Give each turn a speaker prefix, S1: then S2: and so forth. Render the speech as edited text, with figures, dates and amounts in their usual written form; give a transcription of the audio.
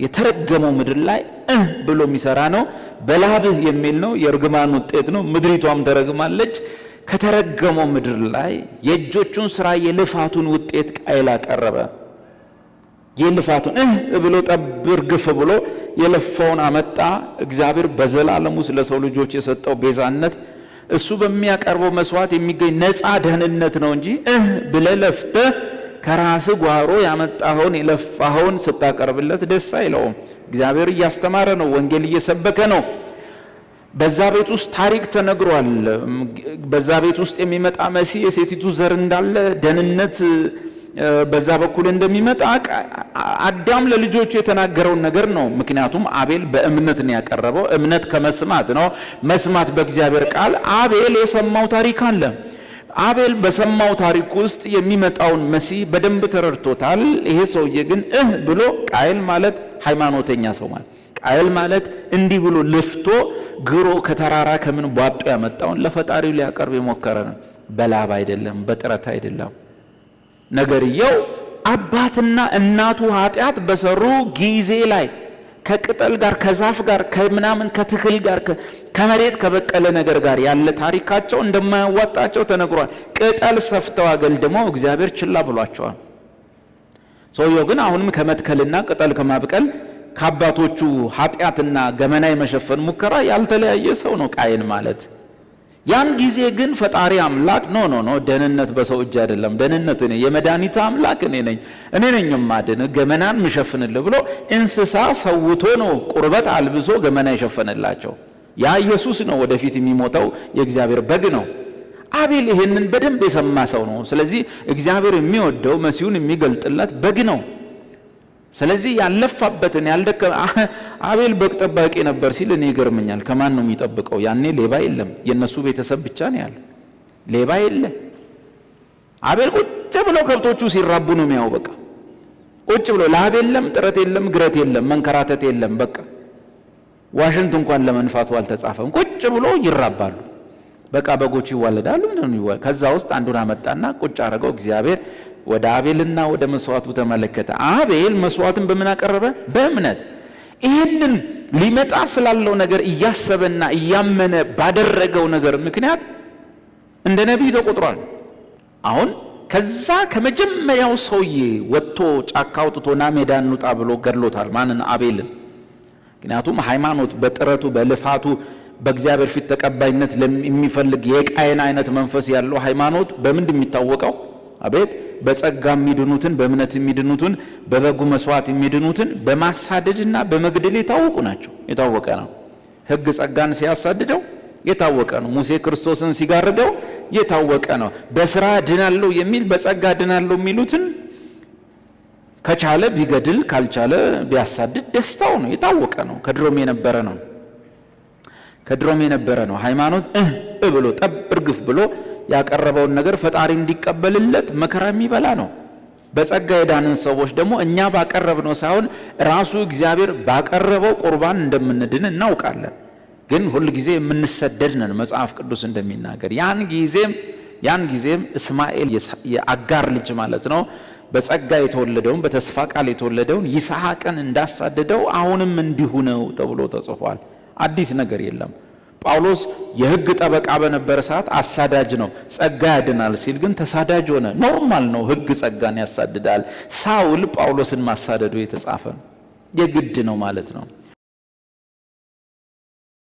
S1: የተረገመው ምድር ላይ እህ ብሎ የሚሰራ ነው። በላብህ የሚል ነው። የእርግማን ውጤት ነው። ምድሪቷም ተረግማለች። ከተረገመው ምድር ላይ የእጆቹን ስራ የልፋቱን ውጤት ቃየል አቀረበ። የልፋቱን እህ ብሎ ጠብ እርግፍ ብሎ የለፋውን አመጣ። እግዚአብሔር በዘላለሙ ስለ ሰው ልጆች የሰጠው ቤዛነት እሱ በሚያቀርበው መስዋዕት የሚገኝ ነፃ ደህንነት ነው እንጂ እህ ብለህ ለፍተህ ከራስህ ጓሮ ያመጣኸውን የለፋኸውን ስታቀርብለት ደስ አይለውም። እግዚአብሔር እያስተማረ ነው። ወንጌል እየሰበከ ነው። በዛ ቤት ውስጥ ታሪክ ተነግሯል። በዛ ቤት ውስጥ የሚመጣ መሲህ የሴቲቱ ዘር እንዳለ፣ ደህንነት በዛ በኩል እንደሚመጣ አዳም ለልጆቹ የተናገረውን ነገር ነው። ምክንያቱም አቤል በእምነት ነው ያቀረበው። እምነት ከመስማት ነው፣ መስማት በእግዚአብሔር ቃል። አቤል የሰማው ታሪክ አለ። አቤል በሰማው ታሪክ ውስጥ የሚመጣውን መሲህ በደንብ ተረድቶታል። ይሄ ሰውዬ ግን እህ ብሎ፣ ቃየል ማለት ሃይማኖተኛ ሰው ማለት፣ ቃየል ማለት እንዲህ ብሎ ልፍቶ ግሮ ከተራራ ከምን ቧጦ ያመጣውን ለፈጣሪው ሊያቀርብ የሞከረ ነው። በላብ አይደለም፣ በጥረት አይደለም። ነገርየው አባትና እናቱ ኃጢአት በሰሩ ጊዜ ላይ ከቅጠል ጋር፣ ከዛፍ ጋር፣ ከምናምን ከትክል ጋር፣ ከመሬት ከበቀለ ነገር ጋር ያለ ታሪካቸው እንደማያዋጣቸው ተነግሯል። ቅጠል ሰፍተው አገልድመው እግዚአብሔር ችላ ብሏቸዋል። ሰውየው ግን አሁንም ከመትከልና ቅጠል ከማብቀል፣ ከአባቶቹ ኃጢአትና ገመና የመሸፈን ሙከራ ያልተለያየ ሰው ነው ቃየን ማለት። ያን ጊዜ ግን ፈጣሪ አምላክ no, no, no፣ ደህንነት በሰው እጅ አይደለም። ደህንነት እኔ የመድኃኒት አምላክ እኔ ነኝ፣ እኔ ነኝ የማድን፣ ገመናን ምሸፍንልህ ብሎ እንስሳ ሰውቶ ነው ቁርበት አልብሶ ገመና የሸፈነላቸው። ያ ኢየሱስ ነው፣ ወደፊት የሚሞተው የእግዚአብሔር በግ ነው። አቤል ይሄንን በደንብ የሰማ ሰው ነው። ስለዚህ እግዚአብሔር የሚወደው መሲሁን የሚገልጥለት በግ ነው። ስለዚህ ያልለፋበትን ያልደከመ፣ አቤል በግ ጠባቂ ነበር ሲል እኔ ይገርመኛል። ከማን ነው የሚጠብቀው? ያኔ ሌባ የለም። የእነሱ ቤተሰብ ብቻ ነው ያለው። ሌባ የለ። አቤል ቁጭ ብሎ ከብቶቹ ሲራቡ ነው የሚያው። በቃ ቁጭ ብሎ ላብ የለም፣ ጥረት የለም፣ ግረት የለም፣ መንከራተት የለም። በቃ ዋሽንት እንኳን ለመንፋቱ አልተጻፈም። ቁጭ ብሎ ይራባሉ። በቃ በጎቹ ይዋለዳሉ። ምን ይዋለድ? ከዛ ውስጥ አንዱን አመጣና ቁጭ አደረገው። እግዚአብሔር ወደ አቤልና ወደ መስዋዕቱ ተመለከተ። አቤል መስዋዕትን በምን አቀረበ? በእምነት። ይህንን ሊመጣ ስላለው ነገር እያሰበና እያመነ ባደረገው ነገር ምክንያት እንደ ነቢይ ተቆጥሯል። አሁን ከዛ ከመጀመሪያው ሰውዬ ወጥቶ ጫካ አውጥቶ ና ሜዳ እንውጣ ብሎ ገድሎታል። ማንን? አቤልን። ምክንያቱም ሃይማኖት በጥረቱ በልፋቱ በእግዚአብሔር ፊት ተቀባይነት የሚፈልግ የቃየን አይነት መንፈስ ያለው ሃይማኖት በምንድን የሚታወቀው? አቤት፣ በጸጋ የሚድኑትን፣ በእምነት የሚድኑትን፣ በበጉ መስዋዕት የሚድኑትን በማሳደድና በመግደል የታወቁ ናቸው። የታወቀ ነው። ሕግ ጸጋን ሲያሳድደው የታወቀ ነው። ሙሴ ክርስቶስን ሲጋርደው የታወቀ ነው። በስራ ድናለሁ የሚል፣ በጸጋ ድናለሁ የሚሉትን ከቻለ ቢገድል ካልቻለ ቢያሳድድ ደስታው ነው። የታወቀ ነው። ከድሮም የነበረ ነው። ከድሮም የነበረ ነው። ሃይማኖት እህ ብሎ ጠብ እርግፍ ብሎ ያቀረበውን ነገር ፈጣሪ እንዲቀበልለት መከራ የሚበላ ነው። በጸጋ የዳንን ሰዎች ደግሞ እኛ ባቀረብነው ሳይሆን ራሱ እግዚአብሔር ባቀረበው ቁርባን እንደምንድን እናውቃለን። ግን ሁል ጊዜ የምንሰደድ ነን፣ መጽሐፍ ቅዱስ እንደሚናገር። ያን ጊዜም እስማኤል የአጋር ልጅ ማለት ነው፣ በጸጋ የተወለደውን፣ በተስፋ ቃል የተወለደውን ይስሐቅን እንዳሳደደው አሁንም እንዲሁ ነው ተብሎ ተጽፏል። አዲስ ነገር የለም። ጳውሎስ የሕግ ጠበቃ በነበረ ሰዓት አሳዳጅ ነው። ጸጋ ያድናል ሲል ግን ተሳዳጅ ሆነ። Normal ነው። ሕግ ጸጋን ያሳድዳል። ሳውል ጳውሎስን ማሳደዱ የተጻፈ ነው። የግድ ነው ማለት ነው።